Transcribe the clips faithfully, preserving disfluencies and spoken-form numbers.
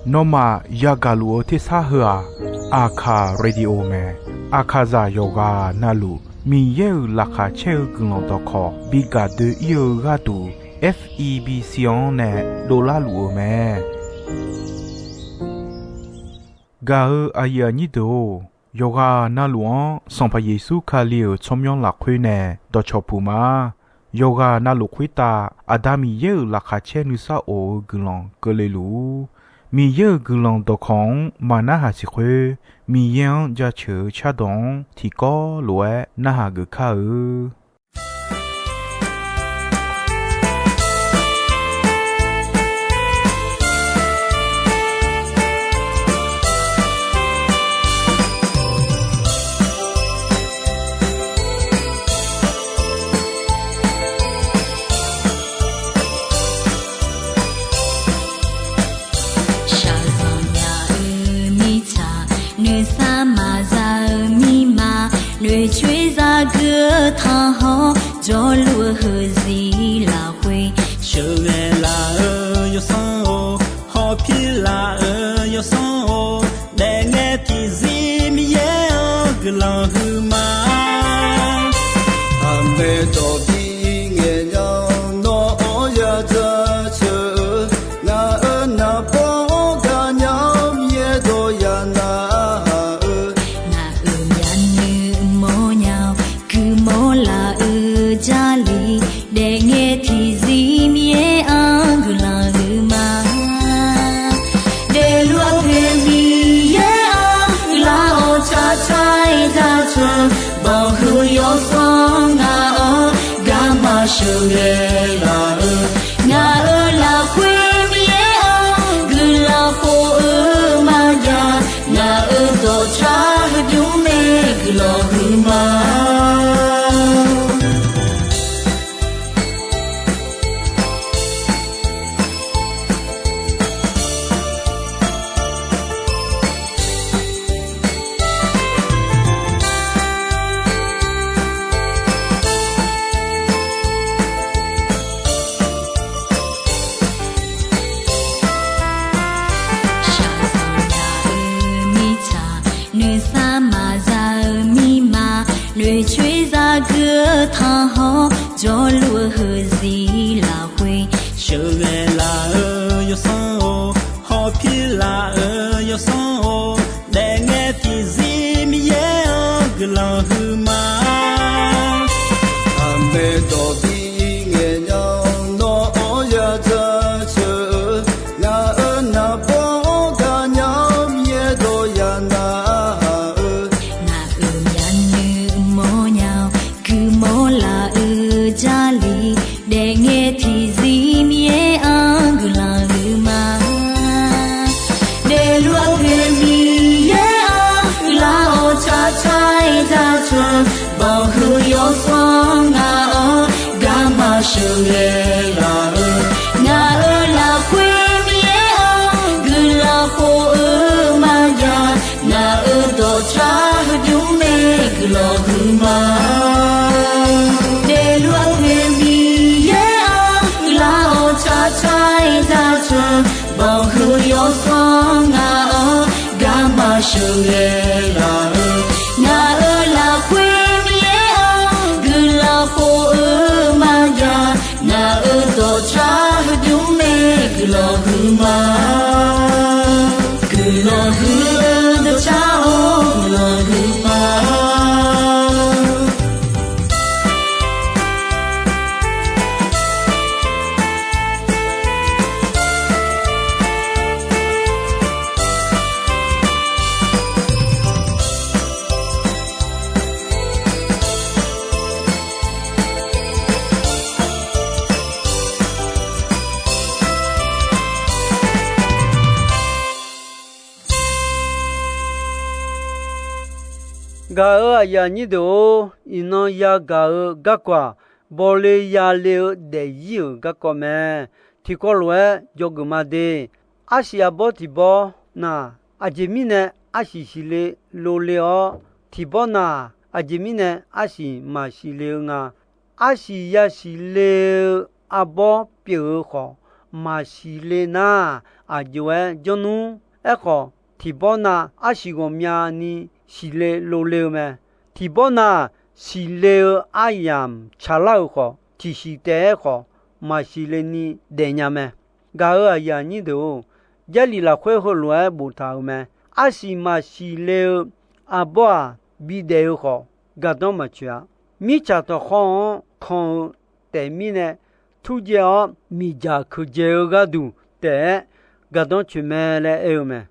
Nawmaf yagaq luf-eu tersar heu-aq, Aqkaq Radio mae. Aqkaqzaq yawqghaq navluf Miqyaer-euq laqkhaq caer-eu guiqlanq dawqkawq bi gaq doe-ir-eu gharduq, F E B C-anr nae dovlar luf-eu mae. Gaq-eu aqyuif aqnyir deuq-or, yawqghaq navluf-anr Sanqpaq Yeqsur Kali-euq tsawrmyanr lafkhoer nae dawqcawq puq ma. Yawqghaq navluf khoertav Aqda Miqyaer-euq laqkhaq caer nuisar of-eu guiqlanq keuvle luf-ur. Miqyaer-euq guiqlanq dawqkawq-anr maqnarhaq siq khoer, Miqyaer-anr jaceuq-eu cardawq-anr tiqkawv lof-aer narhaq geuf kar-eu. Shaqzanq nya-eu mirtsaq, noeqsar maqza-eu mirma, noeqcoer zagui-eu tanqhawr, jawrluf-eu heuzir lafkhoer, sheuqghae laf-eu yawsanr-or, hawpir laf-eu yawsanr-or, daefngae tiqzir Miqyaer-anr guiqlanq huiqma. Aqmaeq dawq bi ngaeq nya-awr nawr-anr ya jaceuq-eu, ngaq-euq naqbawr-anr gaqnya-awr Miqyaer dawq ya narhaq-eu, ngaq-euq myavnuiv mawrnya-awr guimawr laf-eu Jarlif, daefngae tiqzir Miqyaer-anr guiqlanq huiqma. Daefluf-eu poeq Miqyaer-anr guiqlanq-awr tsaqtsaq-aer jaceuq, banqhuiq yawsanr ngaq-anr garma sheuqghae laf-eu, ngaq-euq lafkhoer Miqyaer-anr guiqlanq khof-eu maqjav, ngaq-euq dawqtsaq heudmr nae guiqlanq huiqma. Shaqzanq nya-eu mirtsaq, noeqsar maqza-eu mirma, noeqcoer zagui-eu tanqhawr, jawrluf-eu heuzir lafkhoer, sheuqghae laf-eu yawsanr-or, hawpir laf-eu yawsanr-or, daefngae tiqzir Miqyaer-anr guiqlanq huiqma. Aqmaeq dawq bi ngaeq nya-awr nawr-anr ya jaceuq-eu, ngaq-euq naqbawr-anr gaqnya-awr Miqyaer dawq ya narhaq-eu, ngaq-euq myavnuiv mawrnya-awr guimawr laf-eu Jarlif, daefngae tiqzir Miqyaer-anr guiqlanq huiqma. Daefluf-eu poeq Miqyaer-anr guiqlanq-awr tsaqtsaq-aer jaceuq, banqhuiq yawsanr ngaq-anr garma sheuqghae laf-eu, ngaq-euq lafkhoer Miqyaer-anr guiqlanq khof-eu maqjav, ngaq-euq dawqtsaq heudmr nae guiqlanq huiqma. Daefluf-eu poeq Miqyaer-anr guiqlanq-awr tsaqtsaq-aer jaceuq, banqhuiq yawsanr ngaq-anr garma sheuqghae laf-eu, ngaq-euq lafkhoer Miqyaer-anr guiqlanq khof-eu maqjav, ngaq-euq dawqtsaq heudmr nae guiqlanq huiqma. Guiqlanq huiq-eu dawqtsaq-or, guiqlanq huiqma. Gaq-euq aqyuif aqnyir deuq-or, iqnan yagaq-eu garkawv-aq, bawle yale-eu daefzir-euq garkawv mae. Tiqkawv lof-aer dzawgeuf ma de. Arsiq arbawr tiq bawr naq, aqjeq mirnae arsiq siqle lole-awr, tiq bawr naq, aqjeq mirnae arsiq maqsiq le-eu nga. Arsiq yasiq le-eu arbawr pyeuf-eu khawf, maqsiq le nar, aqjox-aer janr nmr. Aerkhawf, tiqbawr nav arsiq ghawqmyani siqle lov le-eu mae. Tiqbawr nav siqle-eu aryamq tsaqlar-euq khawf, tiqsiq taef-aer khawf maqsiq le ni daefnya mae. Gaq-euq aqyuif aqnyir deuq-or, Jarlif lafkhoer heulof-aer boftaq-euq mae. Arsiq maqsiq le-eu arbawr-aq, bidaef-eu khawf, gardanr maqtsoeq-a. Mirtsaq tawqkhawr-anr kan-eu taef mirnae, turjaev-awr miqdzaq keuqdzae-eu gharduq taef-aer gardanr tsoeq mae laer aer-eu mae.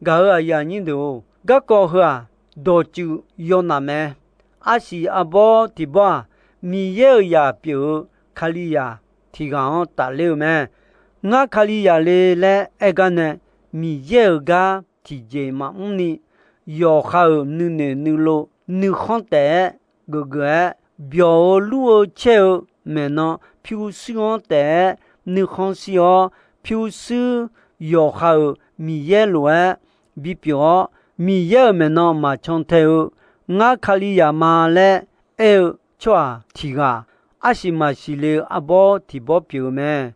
Gaq-euq aqyuif aqnyir deuq-or, garkawv heu-aq, dawqtsuif yawnaf mae. Arsiq arbawr tiqbawr-aq, Miqyaer-euq zaq pyeuf-eu Kalizaq tiq ghaq-anr tafler-eu mae. Ngar Kalizaq le laer aer gar nae, Miqyaer-euq gar tiqjeq maqmr ni, yawqha-euq nuinoeq nuilov nuikhanr taef-aer geufgeuf-aer, byawq-eu lur-eu caer-eu maeqnan pyurshuir-anr taef-aer nuikhanr shir-awr, pyurshuir yawqha-euq Miqyaer lof-aer bipyeuf-awr, Miqyaer-euq maeqnan maqcan tae-eu, Ngar Kalizaq ma laer aer-eu tsawrhaq tiq ghaq, arsiq maqsiq le-eu arbawr tiqbawr pyeuf-eu mae.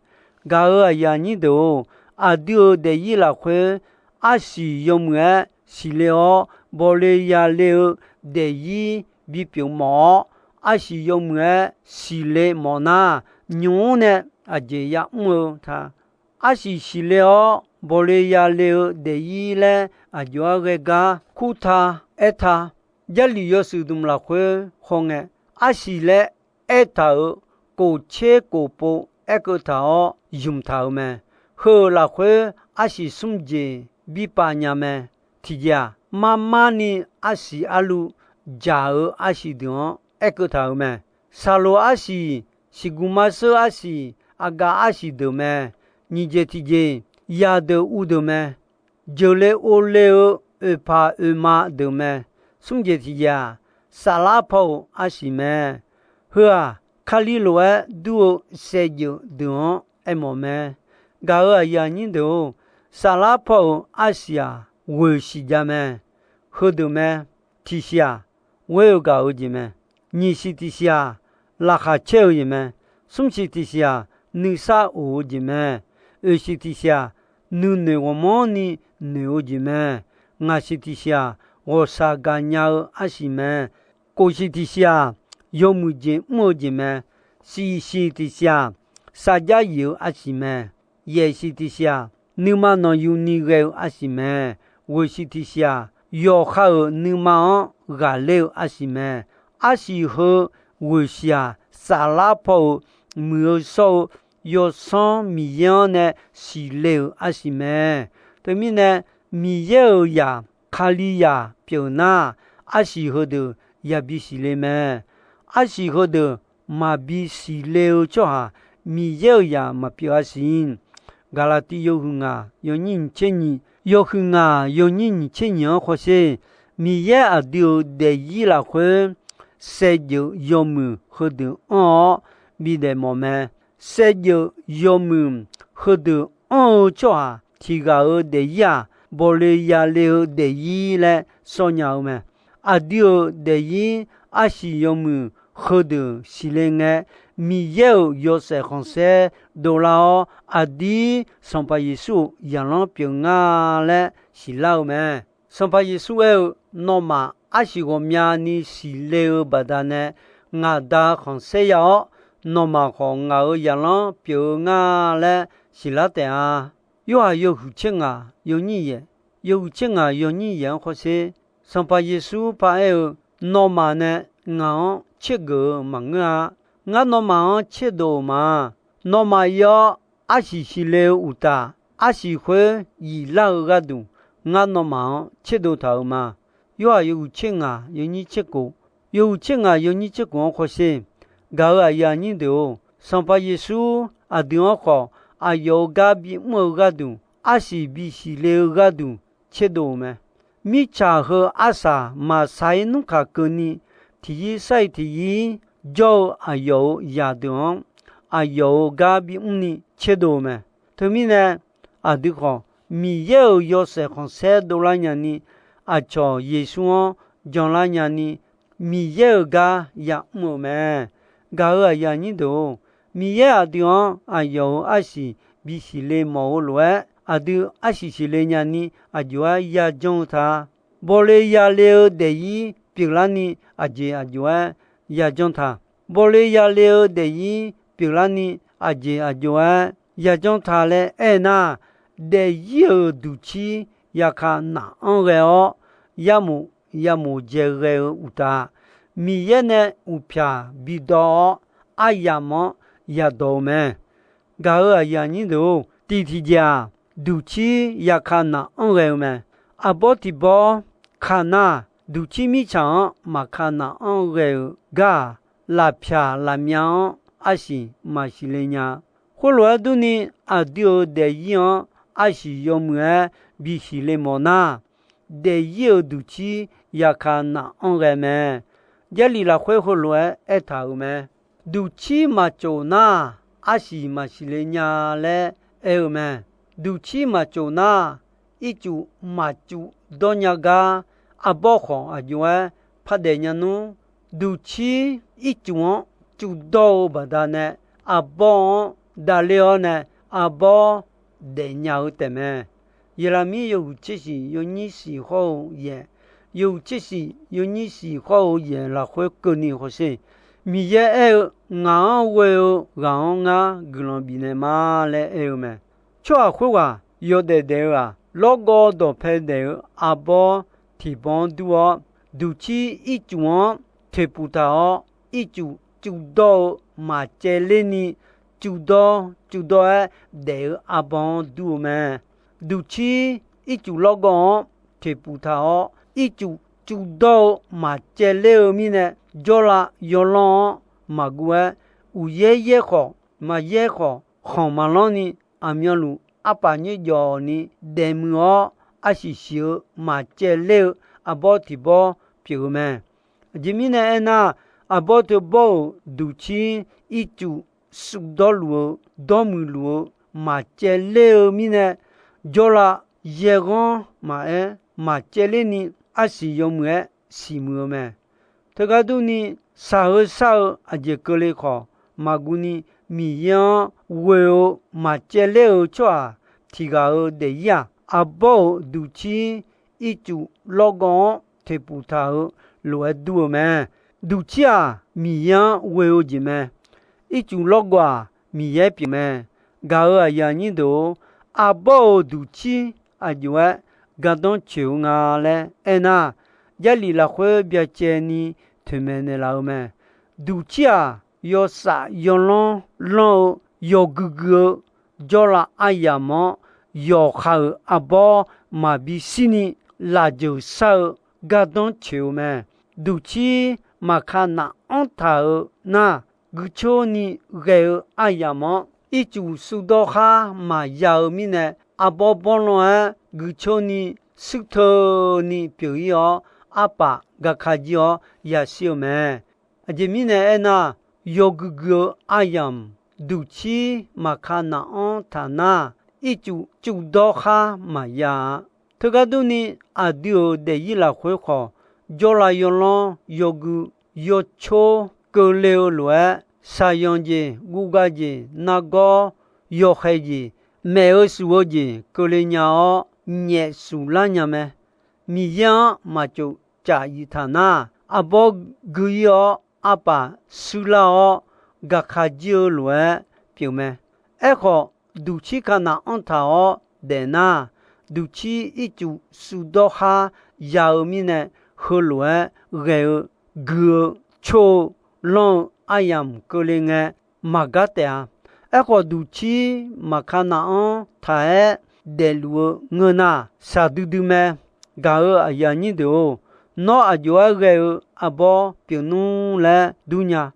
Gaq-euq aqyuif aqnyir deuq-or, aqdui-euq daefzir lafkhoer arsiq yawmuiq-aer siqle-awr, bawle yale-eu daefzir bipyeuf mawf-awr, arsiq yawmuiq-aer siqle mawf nar, nymq-mr nae aqjeq ya'mr-eu ta. Arsiq siqle-awr bawle yale-eu daefzir laer aqjox-aer ghae gar kurtaq aertaq. Jarlif yawshuif dmq lafkhoer hawngae, arsiq laer aertaq-euq kof tser kof pov aerkeuv taq-awr ymq taq-euq mae. Heu-euq lafkhoer arsiq smr jeq bi pav nya mae. Tiqjeq-aq, marmar ni arsiq arluv dzaq-eu arsiq deuq-anr aerkeuv taq-euq mae. Saqloq arsiq, siqguq marsheur arsiq, aqgaf arsiq deuq mae. Nyiq jeq tiqjeq, yadeuq uvdeuq mae. Jeuqle ovle-eu oeqpaq oeqma deuq mae. Smr jeq tiqjeq-aq, saflar paw-euq arsiq mae. Heu-aq, Kali lof-aer dur-eu saevdzeuf deuq-anr aermawf mae. Gaq-euq aqyuif aqnyir deuq-or, saflar paw-euq arsiq-aq, ghoeq siq ja mae. Heudeuq mae. Tiq siq-aq, ghoer-eu gaq-eu jeq mae. Nyiq siq tiq siq-aq, laqkhaq caer-eu jeq mae. Smr siq tiq siq-aq, nuisar of-eu jeq mae. Oeq siq tiq siq-aq, nuinoeq ghawqmanrni noeq-eu jeq mae. Ngaq siq tiq siq-aq, ghawqshaq gaqnya-eu arsiq mae. Kof siq tiq siq-aq, yawmuiq jeq mr-eu jeq mae. Siq siq tiq siq-aq, sarjax yif-eu arsiq mae. Yaeq siq tiq siq-aq, nuima nanqyuni ghae-eu arsiq mae. Ghoeq siq tiq siq-aq, yawqha-euq nuima-anr ghaqler-eu arsiq mae. Arsiq heu ghoeq siq-aq, saflar paw-euq muiq-eu shawr-eu Yawsanr Miqyaer-anr nae siqle-euq arsiq mae. Teumirnae, Miqyaer-euq zaq Kalizaq pyeuf nar, arsiq heudeuq yabi siqle mae. Arsiq heudeuq maqbi siqle-eu tsawrhaq Miqyaer-euq zaq maqpyeuf-a siq. Gaqlaqtiv yawhuiq ngaq yawnyir nyiq tser nyiq, yawhuiq ngaq yawnyir nyiq tser nyiq-anr hawsher. Miqyaer aqdui-euq daefzir lafkhoer saevdzeuf yawmuiq heudeuq anr-awr bidaef mawf mae. Saevdzeuf yawmuiq heudeuq anr-eu tsawrhaq tiq ghaq-euq daefzir-aq, bawle yale-eu daefzir laer sawr nya-eu mae. Aqdui-euq daefzir arsiq yawmuiq heudeuq siqle ngae, Miqyaer-euq yawshaef khanqsaer dovlar-awr, aqdir Sanqpaq Yeqsur-euq zaqlanr pyeuf nga laer siqlar-eu mae. Sanqpaq Yeqsur aer-eu, Nawmaf arsiq ghawqmyani siqle-eu baqdanae, ngaq Da khanqsaer ya-awr, nawmaf khawf ngaq-euq zaqlanr pyeuf-eu nga laer siqlar taef-a. Yorhaq yawhuiq tser ngaq yawnyir yaeq, yawhuiq tser ngaq yawnyir yaeq-anr hawsher. Sanqpaq Yeqsur paraer-eu, Nawmaf nae ngaq-anr tsergeuf-eu maqngeur-a. Ngar nawmaf-anr tserdov-euq ma. Nawmaf ir-awr, arsiq siqle-eu uqtaf, arsiq khoer yiflar-eu gharduq, ngar nawmaf-anr tserdov taq-euq ma. Yorhaq yawhuiq tser ngaq yawnyir tser kof, yawhuiq tser ngaq yawnyir tser kof-anr hawsher. Gaq-euq aqyuif aqnyir deuq-or, Sanqpaq Yeqsur aqdui-anr khawf, aqyawf-euq gar bimr-eu gharduq, arsiq bisiq le-eu gharduq tserdov-euq mae. Mirtsaq heu arsaq maqsaq-ir nmr kaq keuvni, tiqyir sar-iq tiqyir jawr-eu aqyawf-euq zaqdeuq-anr, aqyawf-euq gar bimr ni tserdov-eu mae. Teumirnae, aqdui khawf, Miqyaer-euq yawshaef khanqsaer dovlar nyani, aqcawq Yeqsur-anr janlar nyani, Miqyaer-euq gar yamr-euq mae. Gaq-euq aqyuif aqnyir deuq-or, Miqyaer aqdui-anr aqyawf-euq arsiq bisiqle mawf-eu lof-aer, aqdui arsiq siqle nyani aqjox-aer yajanr-eu ta. Bawle yale-eu daefzir pyeuflarni aqjeq aqjox-aer yajanr ta. Bawle yale-eu daefzir pyeuflarni aqjeq aqjox-aer yajanr ta laer aernar, daefzir-euq duqcir yaka naf-anr ghae-awr, yarmof yamof dzae ghae-eu uqtaf, Miqyaer nae uqpyaq bidawv-awr, aryamq-anr yadawq-eu mae. Gaq-euq aqyuif aqnyir deuq-or, tiq tiqjeq-aq, duqcir yaka naf-anr ghae-eu mae. Arbawr tiq bawr ka nar, duqcir mirtsaq-anr maqka naf-anr ghae-euq gar-aq, lafpyaq lafmyav-anr arsiq maqsiq le nya. Khoerlof-aer durni, aqdui-euq daefzir-anr arsiq yawmuiq-aer bisiq le mawf nar, daefzir-euq duqcir yaka naf-anr ghae mae. Jarlif lafkhoer heulof-aer aertaq-euq mae. Duqcir maqtsof nar, arsiq maqsiq le nya laer aer-eu mae. Duqcir maqtsof nar, ircuf maqcuf dawr nya gar, arbawr khawf aqjox-aer pardaef nya nmr. Duqcir ircuf-anr cuf dawr-eu baqdanae, arbawr-anr davler-awr nae, arbawr daefnya-eu taefmae. Yeqlaqmir yawhuiq tser shiq yawnyir shiq hawr-eu yaeq, yawhuiq tser shiq yawnyir shiq hawr-eu yaeq lafkhoer keuvni hawsher. Miqyaer aer-eu, Ngaq-anr ghoe-eu ghaq-anr ngar guiqlanq bifnaeq ma laer aer-eu mae. Tsawrhaq khoerghaq yawdaef daef-eu-aq, lawrgawv dawqpae daef-eu arbawr tiq bawr-anr dur-awr, duqcir ircuf-anr toeqpuf taq-awr, ircuf cuvdawr-eu maqcaevler ni, cuvdawr cuvdawr-aer daef-eu arbawr-anr dur-eu mae. Duqcir ircuf lawrgawv-anr toeqpuf taq-awr, ircuf cuvdawr-eu maqcaevler-eu mirnae, jawrlav yawlanr-anr maqguv-aer, uqyaer yaer khawf, maqyaer khawf, khanq maqlanr ni, aqmyanluf arpaf nyoerjawf ni daefmuiq-awr, arsiq siq-eu maqcaevler-eu arbawr tiq bawr pyeuf-eu mae. Aqjeq mirnae aernar, arbawr teu bawr-euq duqcir ircuf suvdawr luf-eu, dawrmuiq luf-eu maqcaevler-eu mirnae, jawrlav yaerghanr maqaer, maqcaevler ni arsiq yawmuiq-aer siqmuiq-eu mae. Teugar durni, shaq-eu shar-eu aqjeq keuvle khawf, maqguv ni Miqyaer-anr ghoe-eu maqcaevler-eu tsawrhaq tiq ghaq-euq daefzir-aq, arbawr-euq duqcir ircuf lawrgawv-anr toeqpuf taq-euq lof-aer dur-eu mae. Duqcir-aq, Miqyaer-anr ghoe-eu jeq mae. Ircuf lawrgawv-aq, Miqyaer pyeuf mae. Gaq-euq aqyuif aqnyir deuq-or, arbawr-euq duqcir aqjox-aer gardanr coeq-eu nga laer aernar, Jarlif lafkhoer byacaevni toeqmaeq naeqlaf-eu mae. Duqcir-aq, yawsaf yawlanr lanr-eu, yawgui gui-eu, jawrlav aryamq-anr yawqha-euq arbawr maqbi shirni lafjeuq shar-eu gardanr coeq-eu mae. Duqcir maqka naf anr taq-eu nar, guicoer ni ghae-eu aryamq-anr ircuf suvdawr khar maqya-eu mirnae, arbawr bawrlanr-aer guicoer ni shuirteuni pyeuf-ir-awr, arpaf gaka jir-awr yashir-eu mae. Aqjeq mirnae aernar, yawgui gui-eu aryamq duqcir maqka naf anr taq nar, ircuf cuvdawr khar maqya-a. Teugar durni, aqdui-euq daefzir lafkhoer khawf, jawrlav yawlanr yawgui yawcor keuvle-eu lof-aer, shaqyanq jeq, guvga jeq, nargawr yawkhaeq jeq, maef-eu shuf-eu jeq keuvle nya-awr, nyaef shuf lar nya mae. Miqyaer-anr maqcof caf iq taq nar, arbawr gui-ir-awr, arpaf shuirlar-awr, gaqka jir-eu lof-aer pyeuf mae. Aerkhawf, duqcir ka naf anr taq-awr daef nar, duqcir ircuf suvdawr khar ya-eu mirnae, heulof-aer ghae-eu, gui-eu, cor-eu, lanr-eu aryamq keuvle ngae, maqgar taef-a. Aerkhawf, duqcir maqka naf anr taq-aer daefluf-eu ngeur nar, shaqdui dui mae. Gaq-euq aqyuif aqnyir deuq-or, nawr aqjox-aer ghae-eu arbawr pyeuf nmr laer dur nya.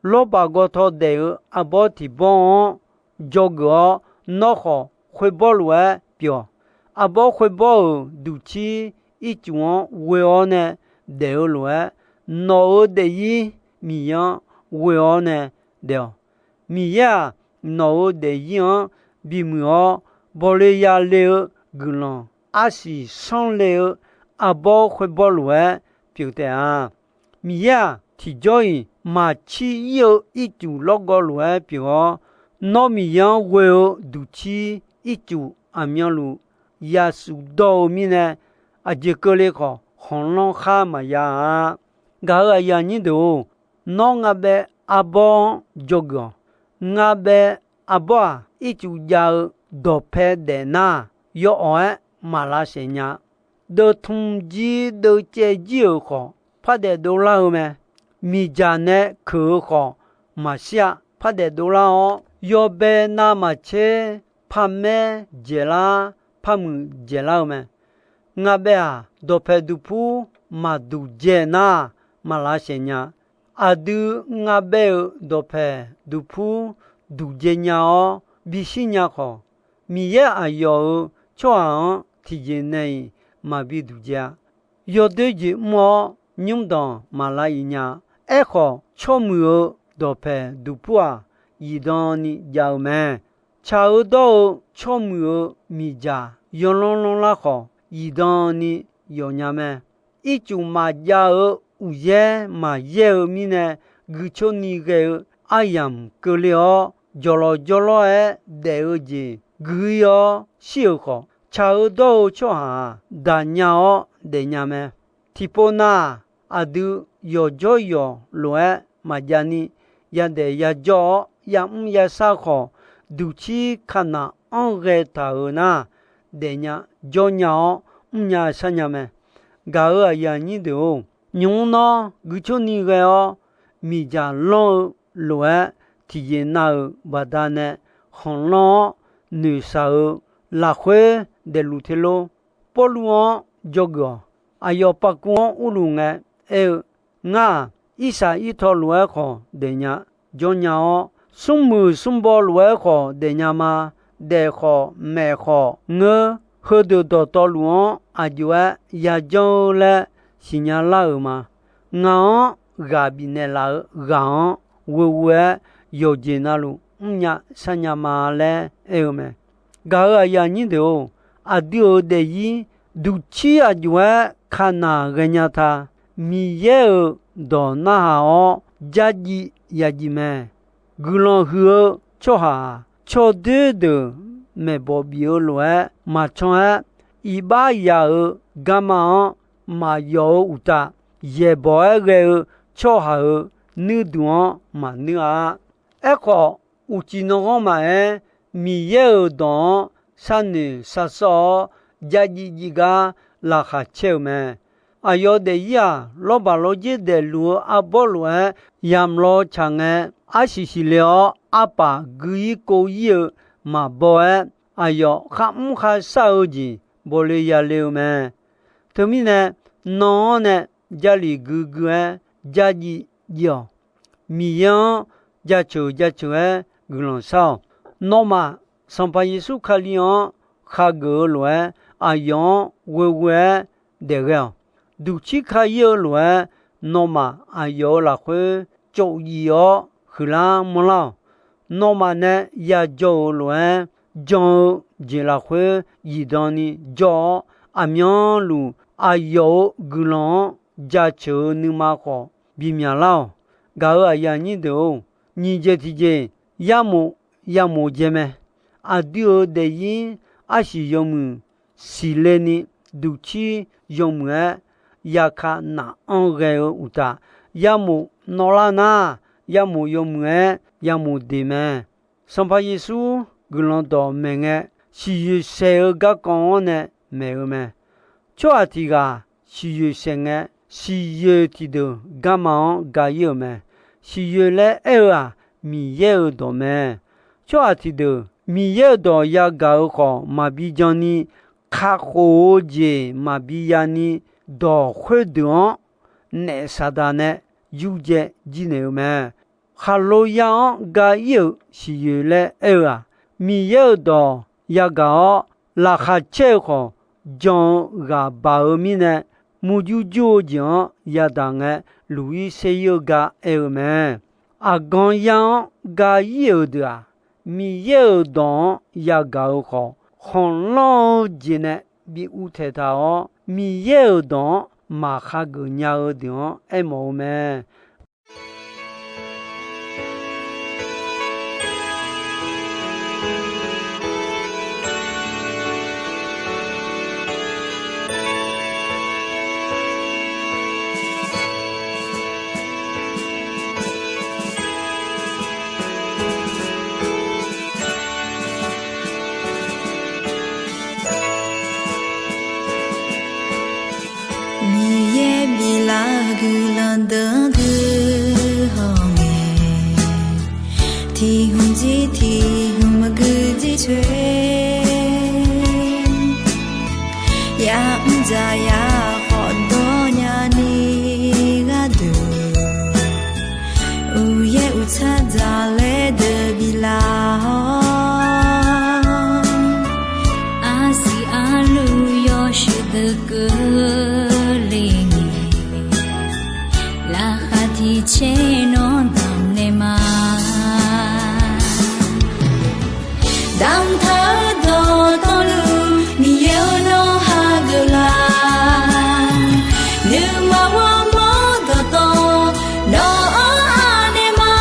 Lawrbaq gawtaw daef-eu arbawr tiq bawr-anr dzawgeuf-awr, nawr khawf khoerbawr lof-aer pyeuf-awq. Arbawr khoerbawr-euq duqcir ircuf-anr ghoe-awr nae daef-eu lof-aer, nawq-euq daefzir Miqyaer-anr ghoe-awr nae daef-awq. Miqyaer-aq, nawq-euq daefzir-anr bimuiq-awr, bawle yale-eu guiqlanq, arsiq sanrle-eu arbawr khoerbawr lof-aer pyeuf taef-a. Miqyaer-aq, tiqjawr-iq maqcir ir-eu ircuf lawrgawv lof-aer pyeuf-awr, Nawr Miqyaer-anr ghoe-eu duqcir ircuf aqmyanluf yashuif dawr-eu mirnae, aqjeq keuvle khawf khanqlanr khar maqya-a. Gaq-euq aqyuif aqnyir deuq-or, nawr ngabaev arbawr-anr dzawgeuf-awq. Ngabaev arbawr-aq, ircuf jav-eu dawqpae daef nar, yawawq-aer maq lavsaef nya. Deuvtm jir deuvcaev jir-euq khawf, par daef dovlar-eu mae. Miqdzaq nae keuq-eu khawf, maqshir-a. Par daef dovlar-awr, yawbae navmaqtser par maer dzaeqlar, par muiq dzaeqlar-eu mae. Ngabaev-aq, dawqpaeq duqpur maqduq dzae nar, maq lavsaef nya. Aqdui ngabaev-euq dawqpaeq duqpur duq dzae nya-awr bishir nya khawf, Miqyaer aqyawf-euq tsawrhaq-anr tiqjeq nae-iq maqbi duq dzae-a. Yawdoer jeq mr-awr nymrdanq maq lav-iq nya. Aerkhawf, tsawrmuiq-eu dawqpaeq duqpur-aq, zifdan ni jav-eu mae. Tsaq-eu dawr-eu tsawrmuiq-eu miqdzaq yawlanr lanrlar khawf, zifdan ni yawf nya mae. Ircuf maqjav-eu uqyaer maqyaer-eu mirnae, guicoeni ghae-eu aryamq keuvle-awr, jawqlawq jawrlawr-aer daef-eu jeq gui-ir-awr shir-euq khawf, tsaq-eu dawr-eu tsawrhaq-aq, daqnya-awr daefnya mae. Tiqpov nav-aq, aqdui yawqjawr yawq lof-aer maqjav ni, yadaef yajawr-awr yamr yashar khawf, duqcir kaqnaq anr ghae taq-euq nar, daefnya jawrnya-awr mrnya sharnya mae. Gaq-euq aqyuif aqnyir deuq-or, nymq-mr nawr guicoeni ghae-awr, miqdzaq lanr-eu lof-aer tiqjeq nav-euq baqdanae khanqlanr-awr noeqshaq-eu lafkhoer daefluf te lor. Pawrluv-anr dzawgeuf-awq. Aqyawf pavkuv-anr urluf ngae aer-eu, Ngar-aq, irsaq irtaw lof-aer khawf daefnya jawrnya-awr, smrmuiq smrbaw lof-aer khawf daefnya ma. Daef khawf, maef khawf ngeur, heudeuq dawqtawvluf-anr aq jov-aer yajanr-eu laer siqnya lar-euq ma. Ngaq-anr ghaq bifnaeq laf-eu ghaq-anr ghoeghoe-aer yawqjeq navluf mrnya sharnya ma laer aer-eu mae. Gaq-euq aqyuif aqnyir deuq-or, aqdui-euq daefzir duqcir aq jov-aer kaqnaq ghaenya ta. Miqyaer-euq dawq narhaq-awr dzardziv yadziv mae. Guiqlanq huiq-eu tsawrhaq-aq, tsawrdoer deuq maeqbawq bif-eu lof-aer maqcan-aer, iqbax yaq-euq garma-anr maqyawf-eu uqtaf, yaeqbawq-aer ghae-eu tsawrhaq-euq nuirduq-anr maqnuir-a. Aerkhawf, uqcif nanghanr maqaer, Miqyaer-euq dawq-anr sharnoeq sharsawr-awr, dzardziv dziv gar laqkhaq caer-euq mae. Aqyawf daefzir-aq, lawrbaq lawrdzer daefluf-eu arbawr lof-aer yamq law tsaq ngae, arsiq siqle-awr arpaf gui-ir kov-ir-eu maqbaw-aer, aqyawf kharmr kharshar-eu jeq bawle yale-eu mae. Teumirnae, nan-anr nae Jarlif guiguiv-aer jardziv dziv-awq. Miqyaer-anr jaceuq jaceuq-aer guiqlanq shar-awq. Nawmaf, Sanqpaq Yeqsur Kali-anr khageuf-eu lof-aer, aqyawf-anr ghoeghoe-aer daef ghae-awq. Duqcir ka-ir-eu lof-aer, nawmaf aqyawf-euq lafkhoer tsofyif-awr huiqlar manrlar-awq. Nawmaf nae yajawr-euq lof-aer, jan-eu jeq lafkhoer zifdan ni jawr-awr, aqmyanluf aqyawf-euq guiqlanq-anr jaceuq-eu nuima khawf bimyaq lar-awq. Gaq-euq aqyuif aqnyir deuq-or, nyiq jeq tiqjeq, yarmof yamof jae mae. Aqdui-euq daefzir arsiq yawmuiq siqle ni, duqcir yawmuiq-aer yaka naq-anr ghae-eu uqtaf, yarmof nawvlar nar, yarmof yawmuiq-aer yamof deq mae. Sanqpaq Yeqsur guiqlanq dawq maeq ngae, siqyoeq saeq-eu garkawv-anr nae maeq-eu mae. Tsawrhaq tiq ghaq siqyoeq saeq ngae, siqyoeq tiqdeuq garma-anr ga-ir-euq mae. Siqyoeq laer aer-eu-aq, Miqyaer-euq dawq mae. Tsawrhaq tiqdeuq Miqyaer-euq dawq yagaq-eu khawf maqbi jan ni, kakhof-eu jeq maqbi ya ni, dawq khoerdeuq-anr naef Saqdaq nae yurdzae jirnaeq-eu mae. Khaqlo yar-anr ga-ir-euq siqyoeq laer aer-eu-aq, Miqyaer-euq dawq yagaq-awr laqkhaq caer-eu khawf, jan-eu ghaq baq-eu mirnae, murjur jur-eu jeq-anr yadaq ngae, luq-ir ser-ir-eu gar aer-eu mae. Aqgan yar-anr ga-ir-euq deuq-aq, Miqyaer-euq dawq-anr yagaq-eu khawf, khanqlanr-eu jeq nae bi uvtaeq taq-awr, Miqyaer-euq dawq-anr maqkhageuf nya-eu deuq-anr aermawf-eu mae. deuq-anr guihaw ngae, tiq hmq jir tiq hmq maqgui jir coer, ya'mr dzaq ya khawf dawr nyani gharduq, uqyaer uqtsar dzaq laer deuq biflaf-awr, arsiq arluv yawshuif deuq keuvle ngae, laqkhaq tiq caer nawr damq naeq ma. Damqtaq-eu dawqtawvluf Miqyaer-or nawr hageuf laf. Nuima ghawrmawr dawqtawv nawq-anr anaeq ma.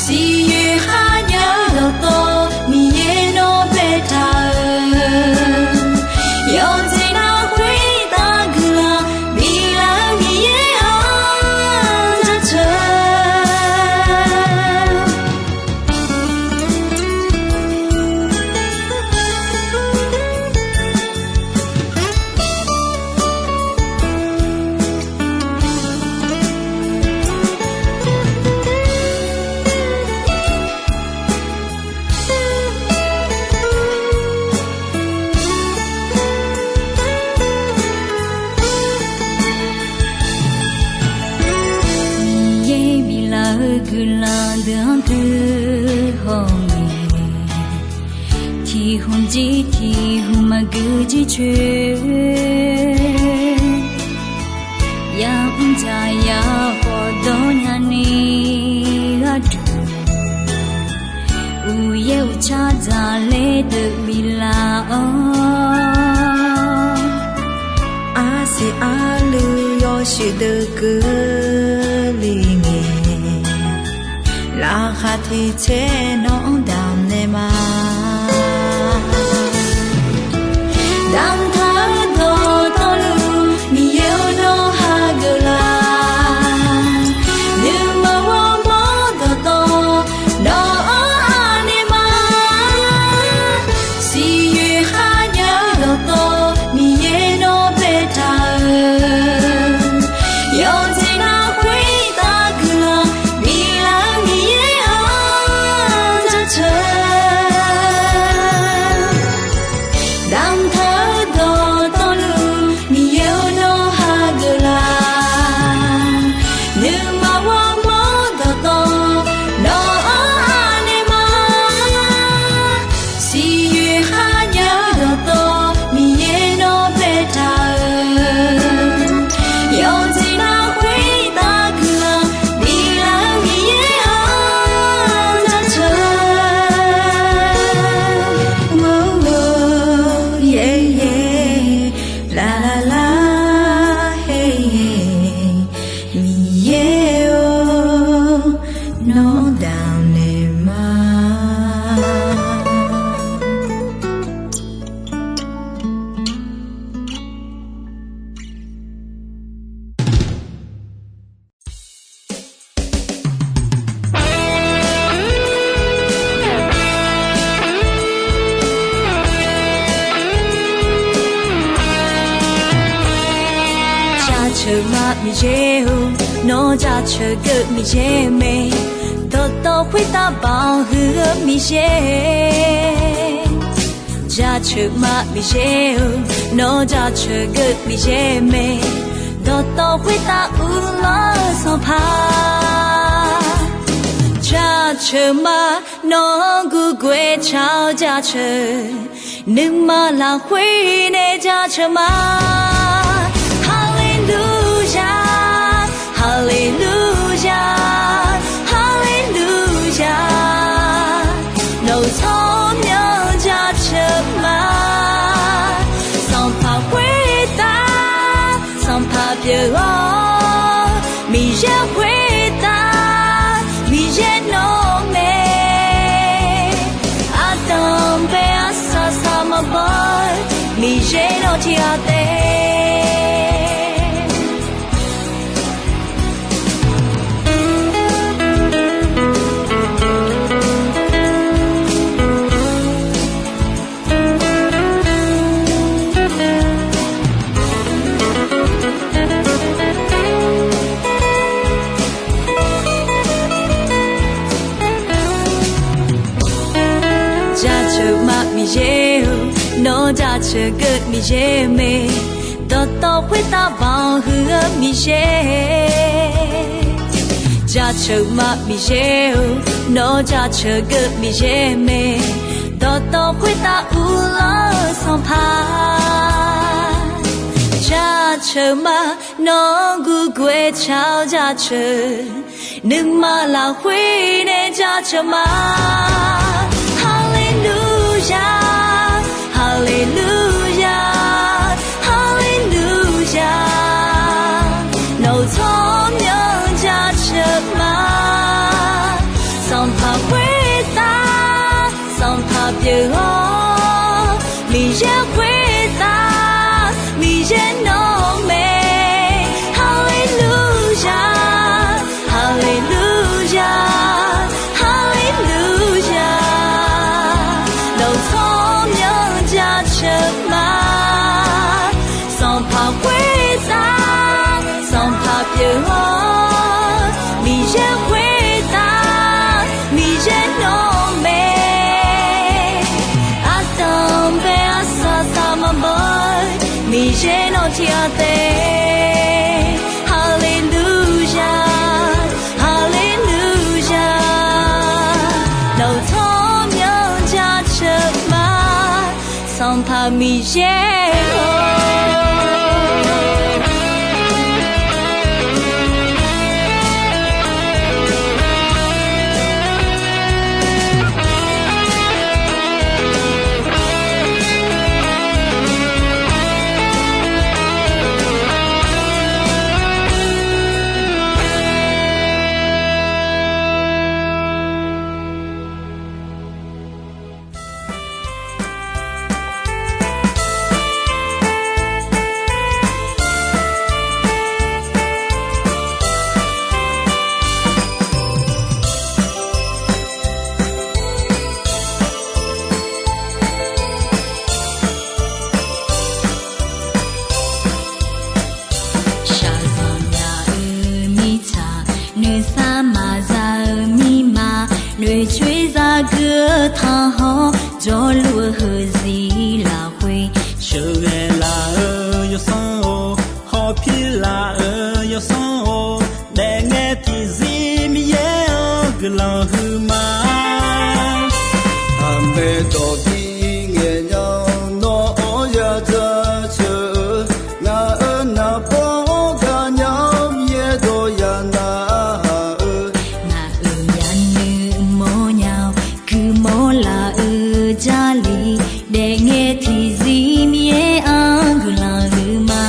Siqyoeq kharjav-eu dawqtawv Miqyaer nawr baetaq-euq, yawqjeq nar khoertav guiqlanq biflaf-eu Miqyaer-anr jaceuq. Miqyaer biflaf-eu guiqlanq deuq-anr guihaw ngae, tiq hmq jir tiq hmq maqgui jir coer, ya'mr dzaq ya khawf dawr nyani gharduq, uqyaer uqtsar dzaq laer deuq biflaf-awr, arsiq arluv yawshuif deuq keuvle ngae, laqkhaq tiq caer nawq-anr damq naeq ma. Damqtaq-eu dawqtawvluf Miqyaer-or nawr hageuf laf. Nuima ghawrmawr dawqtawv nawq-anr anaeq ma. Siqyoeq kharjav-eu dawqtawv Miqyaer nawr baetaq-euq, yawqjeq nar khoertav guiqlanq biflaf-eu Miqyaer-anr jaceuq. Damqtaq-eu dawqtawvluf Miqyaer-or nawr hageuf laf. Nuima ghawrmawr dawqtawv nawq-anr anaeq ma. Siqyoeq kharjav-eu dawqtawv Miqyaer nawr baetaq-euq, yawqjeq nar khoertav guiqlanq biflaf-eu Miqyaer-anr jaceuq. Miqyaer-or, nawr damqnaeq ma. Jaceuq ma Miqyaer-or, nawr jaceuq geuv Miqyaer mae. Dawqtawv khoertav baoq huiq-eu Miqyaer. Jaceuq ma Miqyaer-or, nawr jaceuq geuv Miqyaer mae. Dawqtawv khoertav uvlanr-eu Sanqpaq, jaceuq ma. Nawq-anr gurgoer car-awr jaceuq, nuima lafkhoer nae jaceuq ma. Haleluya, haleluya, haleluya. Nawq-euq tsawrmyanr jaceuq ma. Sanqpaq khoertav, Sanqpaq pyeuf-awr, Miqyaer khoertav, Miqyaer nawr mae. Ardanq bae arsaq saq maqbaw-eu, Miqyaer nawr tiqghaq taef. Jaceuq ma Miqyaer-or, nawr jaceuq geuv Miqyaer mae, dawqtawv khoertav banq huiq-eu Miqyaer. Jaceuq ma Miqyaer-or, nawr jaceuq geuv Miqyaer mae, dawqtawv khoertav uvlanr-eu Sanqpaq. Jaceuq ma, nawr gurguv-aer tsaq-awr jaceuq, nuima lafkhoer nae jaceuq ma. Haleluya, haleluya, haleluya. Nawq-euq tsawrmyanr jaceuq ma. Sanqpaq khoertav Sanqpaq pyeuf-awr, Miqyaer khoertav Miqyaer nawq mae. Haleluya, haleluya, haleluya. Nawq-euq tsawrmyanr jaceuq ma. Sanqpaq khoertav Sanqpaq pyeuf-awr, Miqyaer khoertav Miqyaer nawq mae. Ardanq bae arsaq saq maqbaw-eu Miqyaer nawq tiq ghaq taef. Haleluya, haleluya. Nawq-euq tsawrmyanr jaceuq ma. Sanqpaq Miqyaer-or. Shaqzanq nya-eu mirtsaq, nuisar maqza-eu mirma, noeqcoer zagui-eu tanqhawr, jawrluf-eu heuzir lafkhoer, sheuqghae laf-eu yawsanr-or, hawpir laf-eu yawsanr-or, daefngae tiqzir Miqyaer-anr guiqlanq huiqma. Aqmaeq dawq bi ngaeq nya-awr nawr-anr ya jaceuq-eu, ngaq-euq naqbawr-anr gaqnya-awr Miqyaer dawq ya navluf-eu, ngaq-euq yanuiv mawrnya-awr guiqmawr laf-eu Jarlif, daefngae tiqzir Miqyaer-anr guiqlanq huiqma.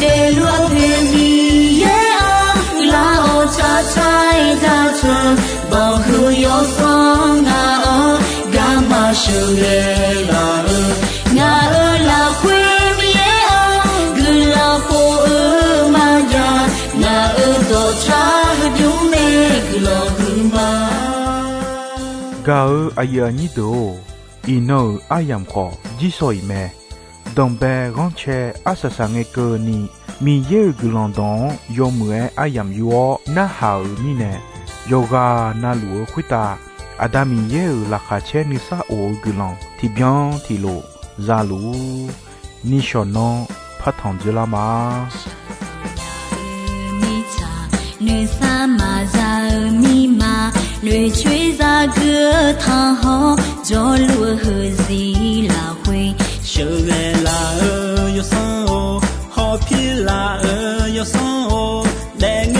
Daefluf-eu poeq Miqyaer-anr guiqlanq-awr tsaqtsaq-aer jaceuq, banqhuiq yawsanr ngaq-anr garma sheuqghae laf-eu, ngaq-euq lafkhoer Miqyaer-anr guiqlanq khof-eu maqjav, ngaq-euq dawqtsav heubymr mae guiqlanq huiqma. Gaq-eu aqyuif aqnyir deuq-or, iqnan-euq aryamq khawf jirsawq iq mae. Danqbae ghanrcae arsaq saq ngae keuvni, Miqyaer-euq guiqlanq dawq-anr yawmuiq-aer aryamq yur-awr narhaq-euq mirnae, yawqghaq navluf-eu khoertav Aqda Miqyaer-euq laqkhaq caer nuisar of-eu guiqlanq tiqbyan tiqlof za luf-ur. Nishawq nanr partanq dzoerlar ma. Mirtsaq, nuisar maqza-eu mirma, noeqcoer zagui-eu tanqhawr, jawrluf-eu heuzir lafkhoer, sheuqghae laf-eu yawsanr-or, hawpir laf-eu yawsanr-or, daefngae